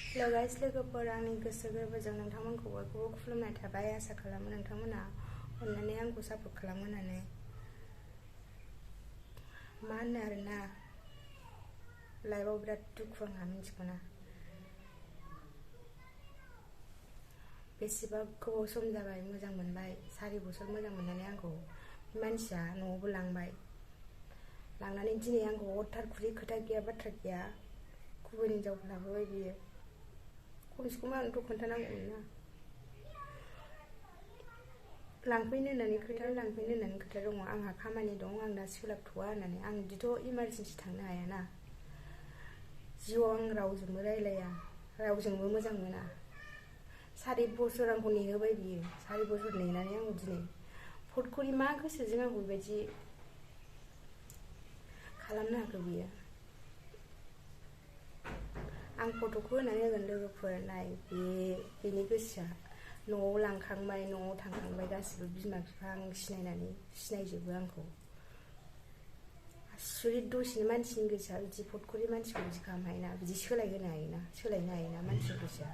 Guys लोगोफोर आंनि गोसो गोरबोजों नोंथांमोनखौ बयखौबो खुलुमनाय थाबाय। आसा खालामो नोंथांमोना अननानै आंखौ सापर्ट खालामो होननानै। मा होनो आरोना लाइफआव बिराद दुखु आंहा मिन्थिगौना। बेसेबा गोबाव सम जाबाय मोजां मोनबाय, 4 बोसोर मोजां मोननानै आंखौ मानसिया न'आवबो लांनानै दिनै आंखौ हरथार खुरि खोथा गैया बाथ्रा गैया गुबुन हिनजाव लाबोबाय बियो। खमसे खम आंथ' खोन्थानांगौमोन ना। लांफैनो होननानै खोथा दङ। आंहा खामानि दं, आं दा सोलाबथ'वा होननानै। आं बिदिथ' इमारजेन्सि थांनो हायाना। जिउआव आं रावजोंबो रायलाया, रावजोंबो मोजां मोना। 4 बोसोर आंखौ नेहोबाय बियो। 4 बोसोर नेनानै आंखौ दिनै फटकरि मा गोसोजों आंखौ बेबायदि खालामनो हाखो बियो। आं फट'खौ होनानै होगोन लोगोफोर नाय, बेनि गोसोआ। न'आव लांखांबाय, न'आव थांखांबाय, गासिबो बिमा बिफा आं सिनायजोबो आंखौ। आसुरित दसेनो मानसिनि गोसोआ बिदि फटकरि मानसिखौ बिदि खालामनो हायोना, बिदि सोलायनो हायोना मानसिनि गोसोआ।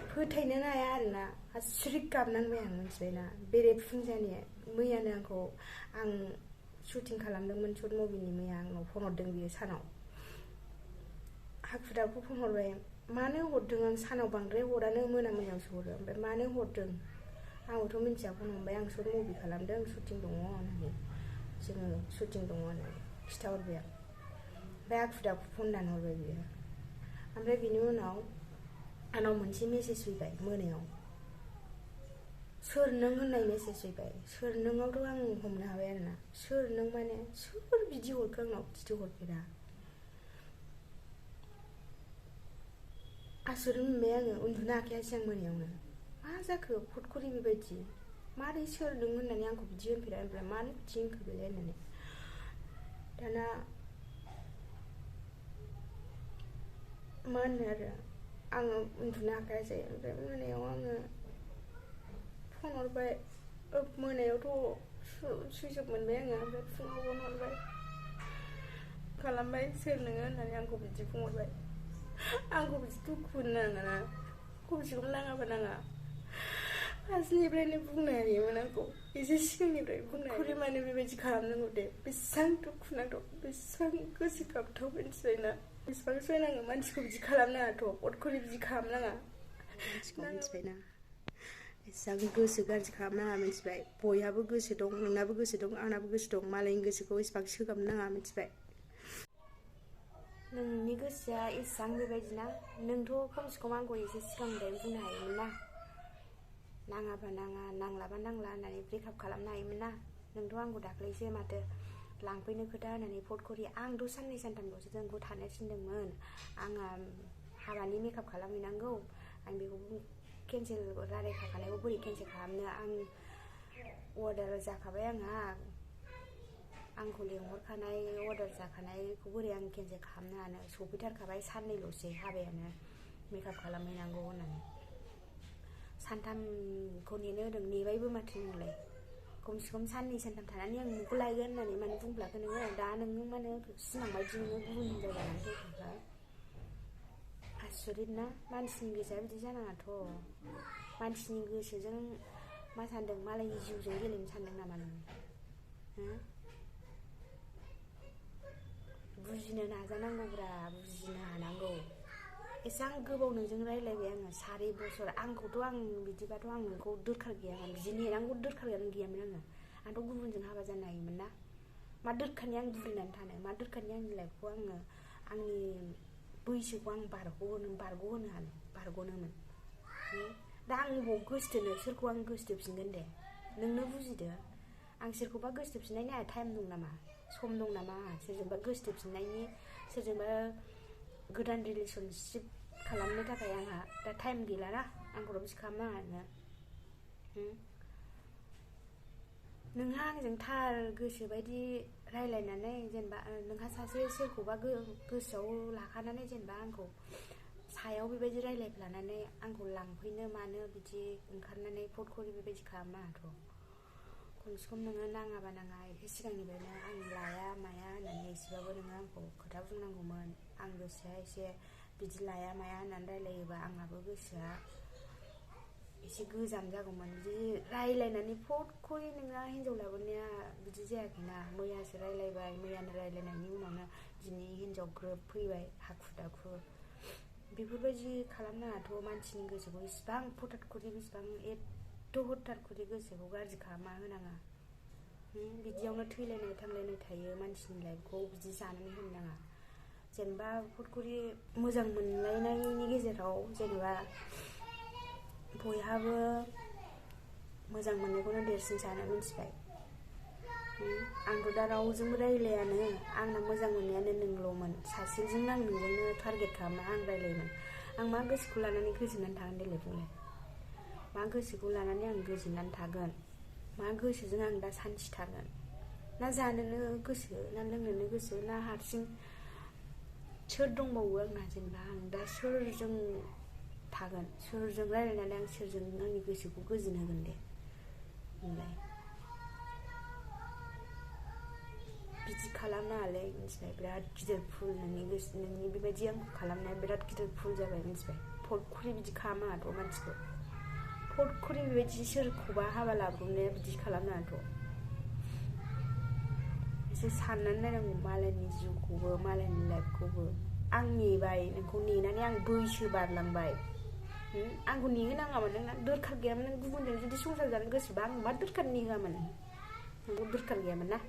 फोथायनोनो हाया आरोना। आसुरित गाबनांबाय आं मिथिबायना। बेरेफुंजानि मैयानो आं शुटिं खालामदोंमोन शर्ट मुभिनि। मैया आंनाव फन हरदों बियो सानाव। हाखु दाखु फन हरबाय। मानो हरदों, आं सानाव बांद्राय हरानो, मोनायावसो हरो। ओमफ्राय मानो हरदों आंबोथ' मिन्थिया। फन हरबाय, आं शर्ट मुभि खालामदों, शुटिं दङ होननानै। जोङो शुटिं दङ होननानै खिन्थाहरबाय आं। ओमफ्राय हाखु दाखु फन दानहरबाय बियो। ओमफ्राय बिनि उनाव आंनाव मोनसे मेसेज फैबाय मोनायाव। सोर नों होननाय मेसेज फैबाय। सोर नोंआवथ' आं हमनो हाबाय आरोना। सोर नों माने सोर बिदि हरखो आंनाव, बिदि हरफेरा। आसुरित मोनबाय आङो। उन्दुनो हाखायासै आं मोनायावनो। मा जाखो फटकरि बेबायदि मारै सोर नों होननानै आंखौ बिदि होनफेरा, ओमफ्राय मानो बिदि होनखो बेलाय होननानै। दाना मा होनो आरो आङो उन्दुनो हाखायासै। ओमफ्राय मोनायाव आङो फन हरबाय। मोनायावथ' सुइस अफ मोनबाय आङो। ओमफ्राय फुङाव फन हरबाय खालामबाय, सोर नोङो होननानै आंखौ बिदि बुंहरबाय। आंखौ बिदि दुखु होनो नाङाना, खमसे खम नाङाबा नाङा। फार्स्टनिफ्रायनो बुंनो हायोमोन आंखौ, एसे सिगांनिफ्राय बुंनो हायोमोन। मानो बेबायदि खालामनांगौ दे। बेसेबां दुखुनांथाव, बेसेबां गोसो गाबथाव मिन्थिबायना। बेसेबां सहायनाङो मानसिखौ बिदि खालामनाङाथ', फटकरि बिदि खालामनाङा मानसिखौ, मिन्थिबायना। एसेबां गोसो गाज्रि खालामनाङा मिन्थिबाय। बयहाबो गोसो दं, नोंनाबो गोसो दं, आंनाबो गोसो दं। मालायनि गोसोखौ एसेबां सोगाबनो नाङा मिन्थिबाय। नोंनि गोसोआ एसेबां बेबायदिना, नोंथ' खमसे खम आंखौ एसे सिगांनिफ्रायनो बुंनो हायोमोन ना। नाङाबा नाङा, नांलाबा नांला होननानै ब्रेकआप खालामनो हायोमोन ना। नोंथ' आंखौ दाख्लैसो माथो लांफैनो खोथा होननानै फटकरि। आंथ' साननै सानथामल'सो जोंखौ थानो थिनदोंमोन। आंहा हाबानि मेकआप खालामहैनांगौ। आं बेखौ केन्सेल रायलायखानायखौ बोरै केन्सेल खालामनो। आं अर्डार जाखाबाय आंहा। आंखौ लेंहरखानाय, अर्डार जाखानायखौ बोरै आं केन्सेल खालामनो हानो। सफैथारखाबाय, साननैल'सै हाबायानो, मेकआप खालामहैनांगौ होननानै। सानथामखौ नेनो होदों, नेबायबो माथो नोंलाय। खमसे खम साननै सानथाम थानानै आं नोंखौ लायगोन होननानै मानो बुंफ्लांखो नोङो। दा नोङो मानो सिमां बायदि नोङो गुबुन हिनजाव जानानै फैखो। आसुरित ना। मानसिनि गोसोआ बिदि जानाङाथ'। मानसिनि गोसोजों मा सानदों, मालायनि जिउजों गेलेनो सानदों नामा नोङो? बुजिनो नाजानांगौब्रा, बुजिनो हानांगौ। एसेबां गोबाव नोंजों रायलायबाय आङो, 4 बोसोर। आंखौथ' आं बिदिबाथ' आं नोंखौ दोरखार गैयामोन, बिदि नेनांगौ दोरखारानो गैयामोन आङो। आंथ' गुबुनजों हाबा जानो हायोमोन ना। मा दोरखारनि आं बुरिनानै थानो, मा दोरखारनि आंनि लाइफखौ आङो, आंनि बैसोखौ आं बारग'नोमोन। दा आं बबाव गोसथोनो, सोरखौ आं गोसथोफिनगोन दे। नोंनो बुजिदो। आं सोरखौबा गोसथोफिननायनि आंहा टाइम दं नामा, सम दं नामा आंहा सोरजोंबा गोसथोफिननायनि, सोरजोंबा गोदान रिलेसनशिप खालामनो थाखाय आंहा दा टाइम गैलाना। आंखौल' बिदि खालामनाङा नोङो। नोंहा आंजों थार गोसो बायदि रायलायनानै, जेनेबा नोंहा सासे सोरखौबा गोसोआव लाखानानै, जेनेबा आंखौ सायाव बेबायदि रायलायफ्लानानै आंखौ लांफैनो मानो बिदि ओंखारनानै फटकरि बेबायदि खालामनाङाथ'। खमसे खम नोङो नाङाबा नाङा एसे सिगांनिफ्रायनो आं लाया माया होननानै एसेबाबो नोङो आंखौ खोथा बुंनांगौमोन। आं गोसोआ एसे बिदि लाया माया होननानै रायलायोबा आंहाबो गोसोआ एसे गोजान जागौमोन। बिदि रायलायनानै फटखरि नोङो हिनजाव लाबोनाया बिदि जायाखैना। मैयासो रायलायबाय, मैयानो रायलायनायनि उनावनो दिनै हिनजाव ग्रोब फैबाय हाखु दाखु। बेफोरबायदि खालामनाङाथ'। मानसिनि गोसोखौ इसिबां हथात खरि बेसेबां एथ' हथात खरि गोसोखौ गाज्रि खालामना होनाङा। बिदियावनो थैलायनाय थांलायनाय थायो। मानसिनि लाइफखौ बिदि जानानै होनो नाङा। जेनेबा हथकरि मोजां मोनलायनायनि गेजेराव जेनेबा बयहाबो मोजां मोननायखौनो देरसिन सानो, मिथिबाय? आंथ' दा रावजोंबो रायलायानो। आंना मोजां मोननायानो नोंल'मोन। सासेजोंनो आं नोंजोंनो टारगेट खालामना आं रायलायोमोन। आं मा गोसोखौ लानानै गोजोननानै थागोन देलाय बुंलाय? मा गोसोखौ लानानै आं गोजोननानै थागोन? मा गोसोजों आं दा सान्थि थागोन? ना जानोनो गोसो, ना लोंनोनो गोसो, ना हारसिं सोर दंबावो आंना? जेनेबा आं दा सोरजों थागोन? सोरजों रायलायनानै आं सोरजों आंनि गोसोखौ गोजोन होगोन दे बुंलाय? बिदि खालामनाङालै, मिथिबाय? बिराद गिदिर भुल नोंनि बेबायदि आंखौ खालामनाया बिराद गिदिर भुल जाबाय, मिथिबाय? फटकरि बिदि खालामनाङाथ' मानसिखौ। फटकरि बेबायदि सोरखौबा हाबा लाब्रबनाया बिदि खालामनाङाथ'। एसे साननानै नायनांगौ मालायनि जिउखौबो, मालायनि लाइफखौबो। आं नेबाय, नोंखौ नेनानै आं बैसो बारलांबाय। आंखौ नेहोनाङामोन। नोंना दरखार गैयामोन। नों गुबुनजों जुदि संसार जानो गोसोबा आं मा दरखार नेहोआमोन? नोंखौ दरखार गैयामोन ना।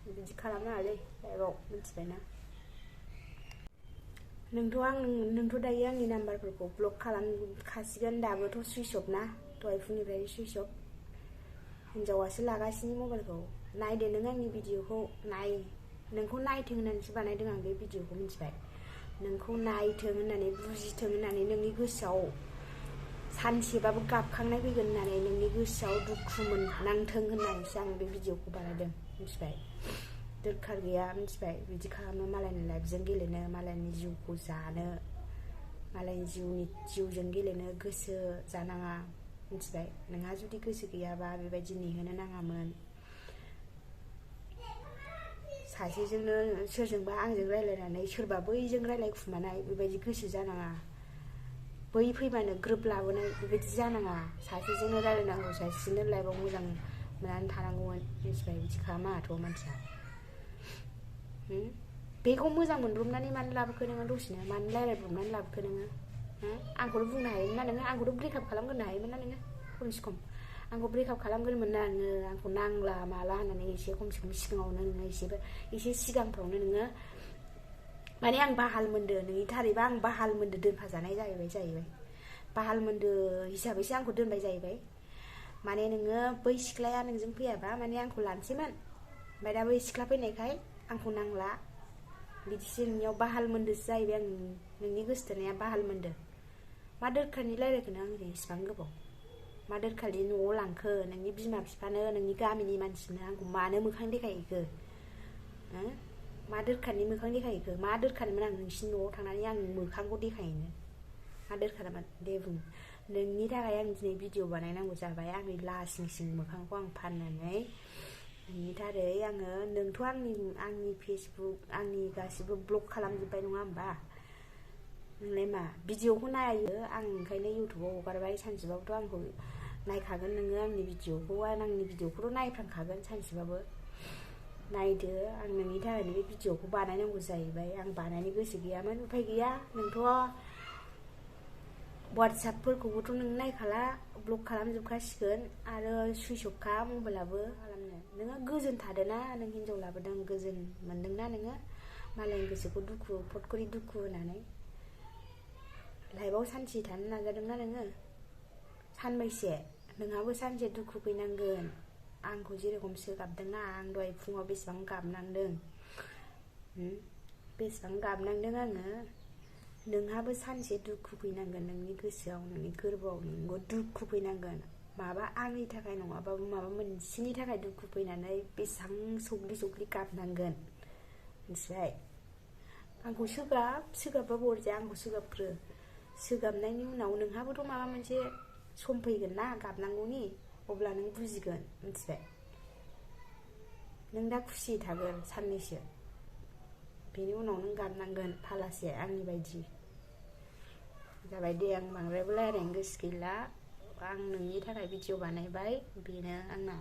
बिदि खालामनाङालै लाइफआव, मिथिबायना? नोंथ' दायो आंनि नाम्बारफोरखौ ब्लक खालामखासिगोन। दाबोथ' सुइच अफ ना, दहाय फुंनिफ्राय सुइच अफ। हिनजावासो लागासिनो मबाइलखौ। नायदो नों आंनि भिडिअखौ नाय। नोंखौ नायथों होननानैसो बानायदों आं बे भिडिअखौ, मिथिबाय? नोंखौ नायथों होननानै, बुजिथों होननानै, नोंनि गोसोआव सानसेबाबो गाबखांनाय फैगोन होननानै, नोंनि गोसोआव दुखु मोननांथों होननानैसो आं बे भिडिअखौ बानायदों, मिथिबाय? दरखार गैया, मिथिबाय? बिदि खालामनो, मालायनि लाइफजों गेलेनो, मालायनि जिउखौ जानो, मालायनि जिउजों गेलेनो गोसो जानाङा, मिथिबाय? नोंहा जुदि गोसो गैयाबा बेबायदि नेहोनो नाङामोन। सासेजोंनो सोरजोंबा आंजों रायलायनानै सोरबा बैजों रायलायखुमानाय बेबायदि गोसो जानाङा। बै फैबानो ग्रोब लाबोनाय बेबायदि जानाङा। सासेजोंनो रायलायनांगौ, सासेजोंनो लाइफआव मोजां मोननानै थानांगौमोन, मिथिबाय? बिदि खालामनाङाथ' मानसिया। बेखौ मोजां मोनब्रबनानै मानो लाबोखो नोङो? दसेनो मानो रायलायब्रबनानै लाबोखो नोङो? आंखौथ' बुंनो हायोमोन ना नोङो? आंखौथ' ब्रेकआप खालामग्रोनो हायोमोन ना नोङो? खमसे खम आंखौ ब्रेकआप खालामग्रोमोन ना नोङो? आंखौ नांला माला होननानै एसे खमसे खम सिगाङावनो नोङो एसे सिगांफ्रावनो नोङो माने आं बाहाल मोनदो, नोंनि थारैबा आं बाहाल मोनदो दोनफाजानाय जाहैबाय। बाहाल मोनदो हिसाबैसो आंखौ दोनबाय जाहैबाय। माने नोङो बै सिख्लाया नोंजों फैयाबा माने आंखौ लानोसैमोन। ओमफ्राय दा बै सिख्ला फैनायखाय आंखौ नांला, बिदिसो नोंनियाव बाहाल मोनदोसो जाहैबाय। आं नोंनि गोसो थोनाया बाहाल मोनदो। मा दोरखारनि रायलायखो नों आंजों इसिबां गोबाव? मा दोरखारनि न'आव लांखो? नोंनि बिमा बिफानो, नोंनि गामिनि मानसिनो आंखौ मानो मोखां देखायहैखो? मा दोरखारनि मोखां देखायहैखो? मा दोरखारमोन आं नोंसिनि न'आव थांनानै आं मोखांखौ देखायहैनो? मा दोरखारमोन दे बुं। नोंनि थाखाय आं दिनै भिडिअ बानायनांगौ जाबाय। आंनि लासिंसिं मोखांखौ आं फाननानै नोंनि दारै आङो, नोंथ' आंनि फेसबुक, आंनि गासिबो ब्लक खालामजोब्बाय नङा होमबा? नोंलाय मा भिडिअखौ नायो? आं ओंखायनो इउटुबाव हगारबाय। सानसेबाबोथ' आंखौ नायखागोन नोङो आंनि भिडिअखौ। आंनि भिडिअखौथ' नायफ्रांखागोन सानसेबाबो। नायदो, आं नोंनि थाखायनो बे भिडिअखौ बानायनांगौ जाहैबाय। आं बानायनो गोसो गैयामोन, उफाय गैया। नोंथ' वाट्सएपफोरखौबोथ' नों नायखाला, ब्लक खालामजोबखासिगोन। आरो सुइच अफखा मबाइलाबो। खालामनो नोङो गोजोन थादोना? नों हिनजाव लाबोदों, गोजोन मोनदोंना नोङो? मालायनि गोसोखौ फटकरि दुखु होनानै लाइफआव सान्थि थानो नाजादोंना नोङो? सानबैसे? नोंहाबो सानसे दुखु फैनांगोन। आंखौ जेरेखम सोगाबदोंना, आं दहाय फुङाव बेसेबां गाबनांदों, बेसेबां गाबनांदों आङो। नोंहाबो सानसे दुखु फैनांगोन। नोंनि गोसोआव, नोंनि गोरबोआव नोंबो दुखु फैनांगोन। माबा आंनि थाखाय नङाबाबो माबा मोनसेनि थाखाय दुखु फैनानै बेसेबां सग्लि गाबनांगोन, मिथिबाय? आंखौ सोगाबबाबो अरजाया, आंखौ सोगाबग्रो। सोगाबनायनि उनाव नोंहाबोथ' माबा मोनसे सम फैगोन ना गाबनांगौनि अब्ला नों बुजिगोन मिथिबाय नों दा खुसि थागोन साननैसो बेनि उनाव नों गाबनांगोन फालासे आंनि बायदि जाबाय दे आं बांद्रायबो रायलायनो गोसो गैला आं नोंनि थाखाय भिडिअ बानायबाय बेनो आंना